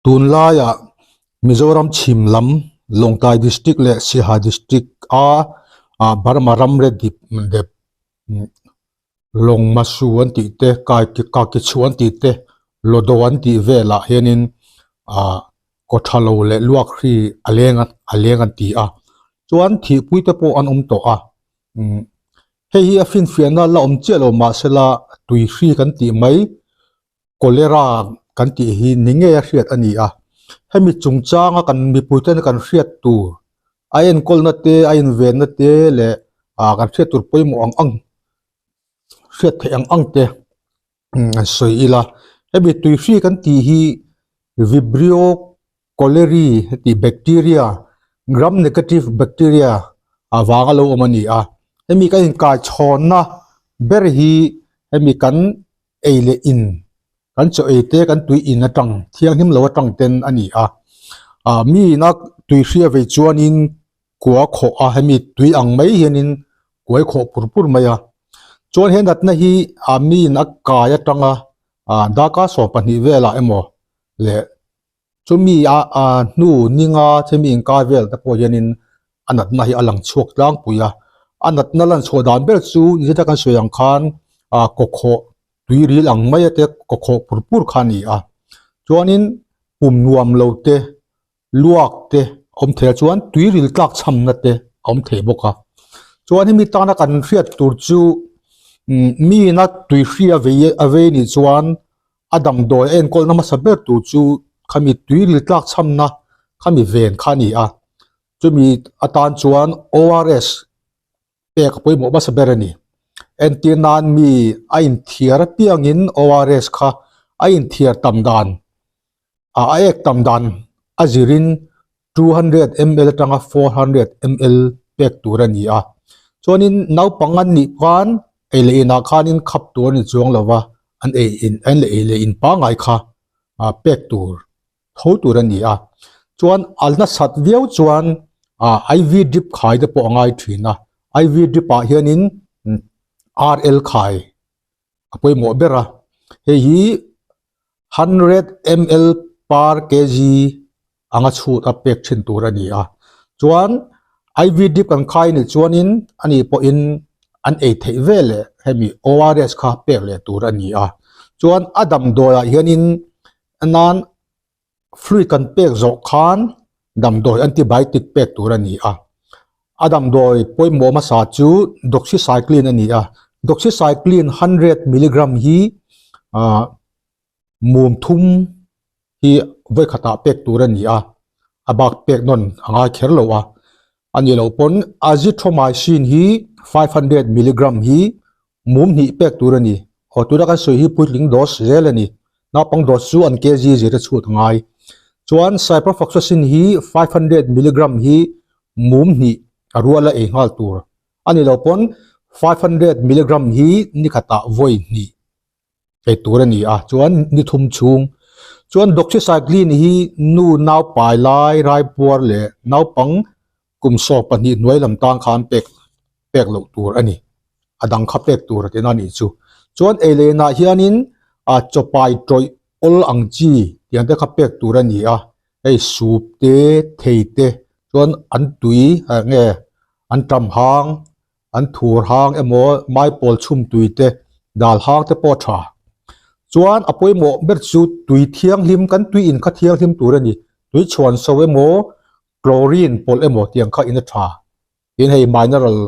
Tunlaiah Mizoram chhim lam Lawngtlai District leh Siaha District a Burma ramre dip dep Lawngmasu an tih te Kakichhu an tih te Lawdo an tih velah hianin ah kaw tha lo leh luak hri a leng a leng an ti a chuan thihpui te pawh an awm tawh a umm hei hi a finfiahna la awm chiah lo mahsela tui hri kan tih mai Cholera kan tih hi ni ngei a hriat a ni a, hemi chungchanga kan mipuiten kan hriat tur a enkawlna te a invenna te leh ah kan hriat tur pawimawh ang ang hriat theih ang ang te an sawi ila hemi tui hri kan tih hi Vibrio cholerae tih bacteria gram negative bacteria avanga lo awm a ni a, hemi kan inkaichhawnna ber hi hemi kan ei leh in kan chaw ei te kan tui in atang thianghlim lo atang ten a ni a ah mi ina tui hria vei chuanin kua khawh a hemi tui ang mai hianin kuai khawh pur pur mai a chuan he natna hi ah mi in a kai atanga ah darkar 12 velah emaw leh Chumi a hnu ninga chemi inkai vel te pawh hianin a natna hi a lang chhuak tlangpui a, a natna lan chhuah dan ber chu nizat a kan sawi ang khan ah kawkhawh tui ril ang mai a te kawkhawh pur pur kha a ni a, chuanin pum nuam lo te luak te a awm thei a chuan tui ril tlak chhamna te a awm thei bawk a, chuan hemi tana kan hriat tur chu mi ina tui hri a vei a vei nih chuan A damdawi a enkawlna hmasa ber tur chu khami tuiril tlak chhamna khami ven kha a ni a, chumi atan chuan ORS pek a pawimawh hmasa ber a ni. Entir nan mi a inthiar apiangin ORS kha a inthiar tam dan a ek tam dan a zirin 200 ml atanga 400 ml pek tur a ni a. Chuanin naupang an nih khan ei leh inah khanin khap tur a ni chuang lo va, an ei in an leh ei leh in pangngai kha ah pek tur tho tur a ni a. Chuan a nasat viau chuan ah IV drip khai te pawh a ngai thin a, IV drip ah hianin RL khai a pawimawh ber a, hei hi 100 ml per kg anga chhut a pek thin tur a ni a chuan IV drip kan khai nih chuanin ani pawhin an ei theih ve leh hemi ORS kha pek leh tur a ni a chuan a damdawi ah hianin nan fluid kan pek zawh khan damdawi antibiotic pek tur a ni a a damdawi pawimawh hmasa chu doxycycline a ni a doxycycline 100 milligram hi ah mum thum hi vawi khatah pek tur a ni a, a bak pek nawn a ngai kher lo a, a nih loh pawn azithromycin hi 500 milligram hi mum hnih pek tur a ni, haw tura kan sawi hi puitling dose zel a ni, naupang dose chu an kg zir a chhut a ngai. Chuan ciprofloxacin hi 500 milligram hi mum hnih a ruala ei nghal tur a nih loh pawn 500 milligram hi ni khatah vawi hnih ei tur a ni a chuan ni thum chhung chuan doxycycline hi nu nau pai lai raipuar leh naupang kum sawm pahnih hnuai lam tang khan pek pek loh tur a ni a dang kha pek tur a tihna a nih chu chuan ei leh inah hianin ah chawpai tawih awl ang chi tiang te kha pek tur a ni a hei soup te thei te chuan an tui ah nge an tam hang an thur hang emaw maipawl chhum tui te dal hang te pawh a tha. Chuan a pawimawh ber chu tui thianghlim kan tui in kha thianghlim tur a ni. Tui chhuan so emaw chlorine pawlh emaw tiang kha in a tha. Tin hei mineral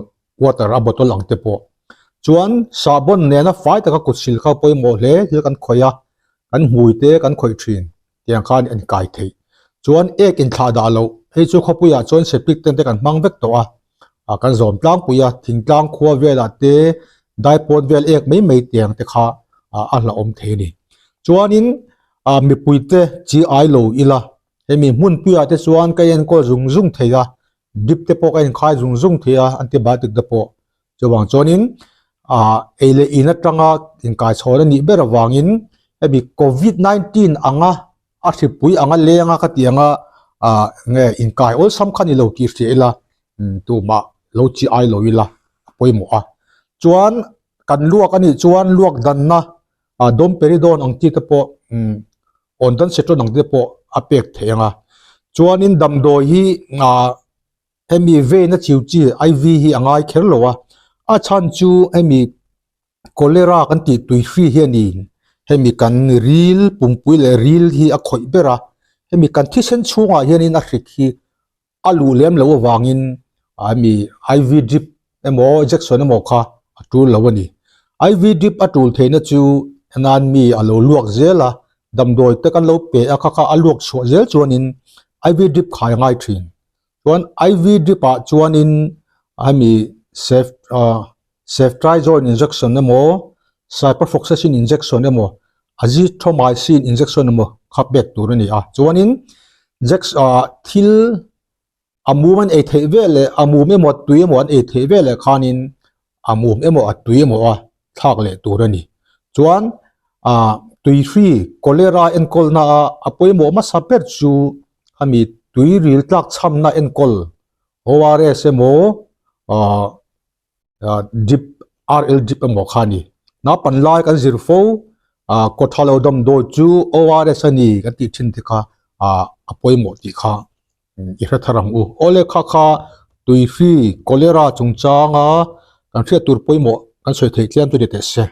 water a bottle ang te pawh. Chuan sahbawn nena fai taka kut sil kha pawimawh hle thil kan khawih a, kan hmui te kan khawih thin. Tiang khan an kai theih. Chuan ek inthlah dah loh, hei chu khawpuiah chuan septic tank te kan hmang vek tawh a, ah kan zawm tlangpui a, thingtlang khua velah te daipawn vel ek mai mai tiang te kha ah a hlauhawm thei a ni. Chuanin ah mipui te chi ai lo ila, hemi hmunpuiah te chuan ka enkawl zung zung thei a, drip te pawh ka inkhai zung zung thei a, antibiotic te pawh. Chuvang chuanin ah ei leh in atanga inkai chhawn a nih ber avangin hemi covid 19 anga a hripui anga lenga ka tih anga ah nge inkai awlsam kha ni lo tih hria ila tumah lo chi ai lo ila a pawimawh a. Chuan kan luak a nih chuan luak danna ah domperidone ang chi te pawh ondansetron ang te pawh. a pek theih ang a. Chuanin damdawi hi ah hemi vein a chiu chi IV hi a ngai kher lo a, a chhan chu hemi cholera kan tih tui hri hianin hemi kan ril pumpui leh ril hi a khawih ber a, hemi kan thisen chhungah hianin a hrik hi a luh lem loh avangin hemi IV drip emaw injection emaw kha a tul lo a ni. IV drip a tul theihna chu nan mi a lo luak zel a, damdawi te kan lo pe a kha kha a luak chhuah zel chuanin IV drip khai a ngai thin. Chuan IV drip ah chuanin hemi sef ah ceftriaxone injection emaw ciprofloxacin injection emaw azithromycin injection emaw kha pek tur a ni a. Chuanin ah thil a mum an ei theih vel leh a mum emaw a tui emaw an ei theih vel leh khanin a mum emaw a tui emaw a thlak leh tur a ni. Chuan ah tui hri cholera enkawl na a a pawimawh hmasa ber chu hemi tui ril tlak chhamna enkawl ORS emaw ah drip RL drip emaw kha a ni. Naupan lai kan zir fo ah kawtha lo damdawi chu ORS a ni kan tih thin te kha ah a pawimawh tih kha i hre thar ang u. Awle kha kha tuihri cholera chungchanga kan hriat tur pawimawh kan sawi theih tlem chu ni teh se.